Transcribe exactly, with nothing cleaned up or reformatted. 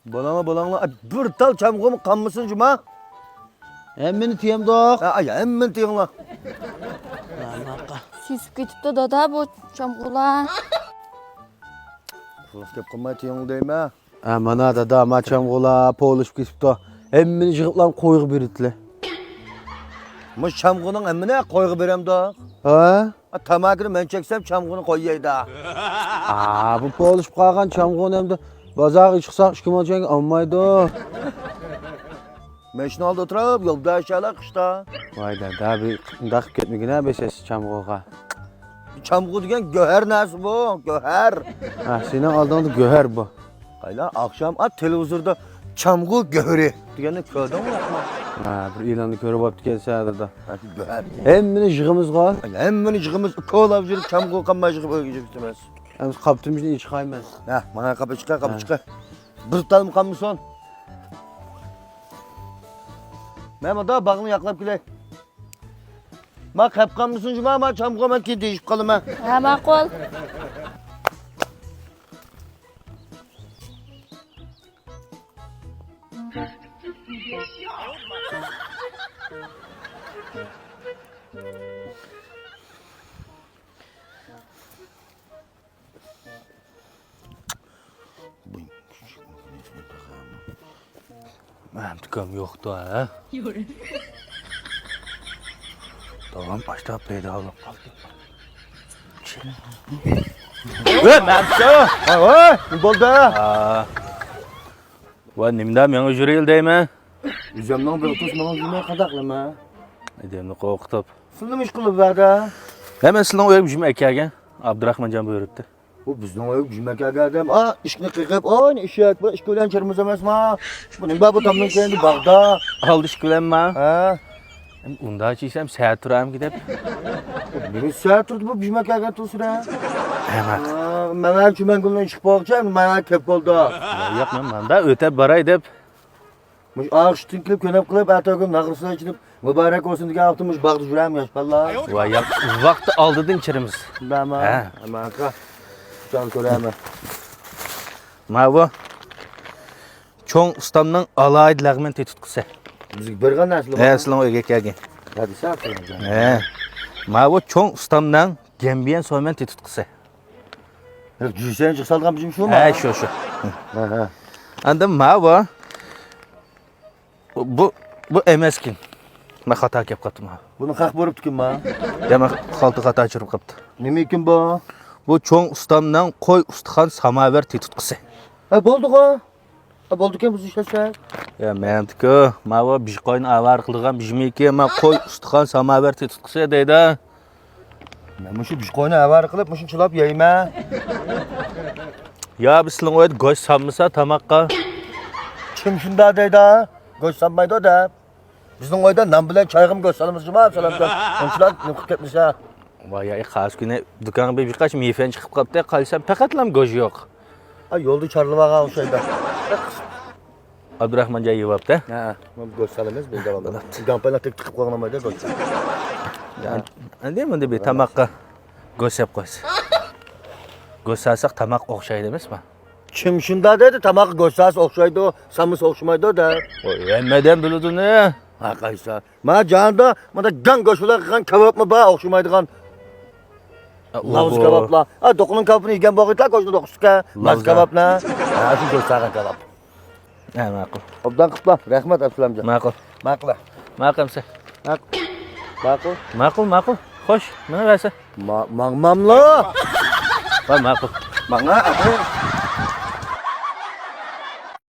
بولاڭلار، بولاڭلار. ئاي، بىر تال چامغۇمۇ قالمىسۇن جۇما. ھەممىنى تىيەمدۇق. ھە، ئاي، ھەممىنى تىيىڭلار. سۈيۈپ كېتىپتۇ دادا بۇ چامغۇلار. قۇلاق گەپ قىلماي تىيىڭلار دەيمەن. ھە، مانا دادا، ما چامغۇلار پولۇشۇپ كېتىپتۇ. ھەممىنى يىغىپلا قويغا بېرىپتىلە. مۇشۇ چامغۇنىڭ ھەممىنى قويغا بېرەمدۇق. ھە؟ ئا، تاماكىنى مەن چەكسەم، چامغۇنى قوي يەيدۇ. ئا، بۇ پولۇشۇپ قالغان چامغۇنى ئەمدى بازارغا چىقساق، ئىككى مىڭ تەڭگە ئالمايدۇ. ماشىنا ئالدىدا ئولتۇرۇپ، يولداشلار قىشتا. ۋاي دادا، بۇ ئۇنداق قىلىپ كەتمىگىنە، بەشەس چامغۇغا. چامغۇ دېگەن گۆھەر نەرسە بۇ، گۆھەر. ھە، سېنىڭ ئالدىڭدا گۆھەر بۇ. قايلا، ئاخشام ئات تېلېۋىزوردا چامغۇ گۆھىرى دېگەننى كۆردۈڭمۇ ياقمۇ؟ ھە، بىر ئېلاننى كۆرۈپ ئاپتىكەنسەن دادا. ھە، شۇ گۆھەر. ھەممىنى يىغىمىزغۇ. ھەممىنى يىغىمىز، كولاپ يۈرۈپ چامغۇ قالماي يىغىپ ئۆيگە كېتىمىز. ئەمدى قاپتىمىزنى ئېچىقايمىز. ھە، ماڭا قاپ ئېچىقا، قاپ ئېچىقا. بىر تالمۇ قالمىسۇن. مەن مۇندا باغنى ياقلاپ كېلەي. ما قەپ قالمىسۇن جۇما، ما چامغۇ مەن كېيىن دېيىشىپ قالىمەن. ھە، ماقۇل. مەن تۇكام يوقتۇ ھە؟ داۋام ئاشتا پەيدا بولۇپ قالدى. ۋە مەن تۇكام. ۋە بولدى. ۋە نېمىدا مېڭە يۈرۈيۈل دەيمەن؟ ئۆزۈمنىڭ بىر قۇس مېڭە يۈرمەي قانداق قىلىمەن؟ ئادەمنى قورقۇتۇپ. سىلنىمۇ ئىش قىلىپ بەردى. ھە، مەن سىلنىڭ ئۆيگە جۈمە ئەكەلگەن. ئابدۇراخمانجان بۇيرۇپتۇ. بۇ بىزنىڭ ئۆيگە جۈمە ئەكەلگەن ئادەم. ئا، ئىشىكنى قېقىپ، ئاينى ئېشەك، بۇ ئىككى بىلەن چىرىمىز ئەمەسما؟ بۇ نېمە بار بۇ تامنىڭ كەينىدە باغدا؟ ئالدى ئىككى بىلەنما؟ ھە. ئۇنداق چىشەم سەت تۇرامكى دەپ. نېمە سەت تۇردى بۇ جۈمە ئەكەلگەن تۇرسىدە؟ ھە، ماقۇل. مانا چۈمەنگۈلنىڭ ئىشىك بوغچە، مانا كەپ بولدى. ياق، مەن ماندا ئۆتەپ باراي دەپ. مۇشۇ ئاخشىتىن كېلىپ، كۆنەپ قىلىپ، ئەتە كۈن ناغرىسىدا ئېچىلىپ، مۇبارەك بولسۇن دېگەن ۋاقىتتا مۇشۇ باغدا يۈرەم ياش بالىلار. ۋاي ياق، ۋاقتى ئالدىدىن چىرىمىز. شۇنداقمۇ؟ ھە. ئەمەقە. جان كۆرەمەن. ماۋۇ چوڭ ئۇستامنىڭ ئالاھىدە لەغمەن تېتىتقۇسى. بىزگە بەرگەن نەرسىلەر. ھە، سىلىڭ ئۆيگە كەلگەن. ھە، دېسە، ھە. ماۋۇ چوڭ ئۇستامنىڭ گەمبىيەن سومەن تېتىتقۇسى. جۈسەن جىق سالغان بىزىم شۇمۇ؟ ھە، شۇ، شۇ. ھە، ھە. ئاندىن ماۋۇ. بۇ، بۇ ئەمەسكىن. مەن خاتا كەپ قاپتىمەن. بۇنى خەق بۇرۇپتىكىنما؟ يا، مەن خالتا خاتا چۈشۈرۈپ قاپتۇ. نېمە ئىكىن بۇ؟ بۇ چوڭ ئۇستامنىڭ قوي ئۇستىخان ساماۋەر تېتىتقۇسى. ھە، بولدىغۇ. ھە، بولدىكەن، بىز ئىشلەتسەك. يا، مەنتىكى، ماۋۇ بىژقوينى ئاۋارە قىلىدىغان بىژمىكى، ما قوي ئۇستىخان ساماۋەر تېتىتقۇسى دەيدۇ. مەن مۇشۇ بىژقوينى ئاۋارە قىلىپ، مۇشۇنى چىلاپ يەيمەن. يا، بىز سىلىڭ ئۆيدە گۆش سانمىسا تاماققا. كىم شۇنداق دەيدۇ؟ گۆش سانمايدۇ دەپ. بىزنىڭ ئۆيدە نان بىلەن چايغىمۇ گۆش سالىمىز جۇما، سالامجان. ئۇنچىلا نېمە قىلىپ كەتمىسە. ۋاي يا، قايسى كۈنى دۇكانغا بىر بىرقاچ مېفەن چىقىپ قاپتۇ، قارىسام پەقەتلا گۆش يوق. ئا، يولدا چارلىۋالغان ئوخشايدۇ. ئابدۇراخمانجان يېۋاپتۇ. ھە، بۇ گۆش سالىمىز، بىز داۋاملىق. بوپتۇ. گامپايلا تىك تىقىپ قويغىنىمايدۇ گۆش. يا، ئەمدى بۇنى بىر تاماققا گۆش يەپ قويسا. گۆش سالساق تاماق ئوخشايدۇ ئەمەسمۇ؟ كىم شۇنداق دەيدۇ، تاماققا گۆش سالسا ئوخشايدۇ، سالمىسا ئوخشىمايدۇ دەپ. ۋاي، ھەممە ئادەم بىلىدۇ ئۇنى. ھە، قايسى؟ ما جاندا، مانا گاڭ گۆش بىلەن قىلغان كاۋاپمۇ بار، ئوخشىمايدىغان. ھە، ئۇ لاۋزا بۇ. كاۋاپلار. ھە، دوقىنىڭ كاۋاپىنى يېگەن بولغىيتلا، گۆشنى دوقسىكەن. لاۋزا. ماز كاۋاپنى. ھە، شۇ گۆش سالغان كاۋاپ. ھە، ماقۇل. ئوبدان قىپلا. رەھمەت، ئابسالامجان. ماقۇل. ماقۇل. ماقۇل ئەمسە. ماقۇل. ماقۇل. ماقۇل، ماقۇل. خوش، ماڭا بەرسە. ما-، ماڭماملا. ۋاي، ماقۇل. ماڭا، ئەمسە.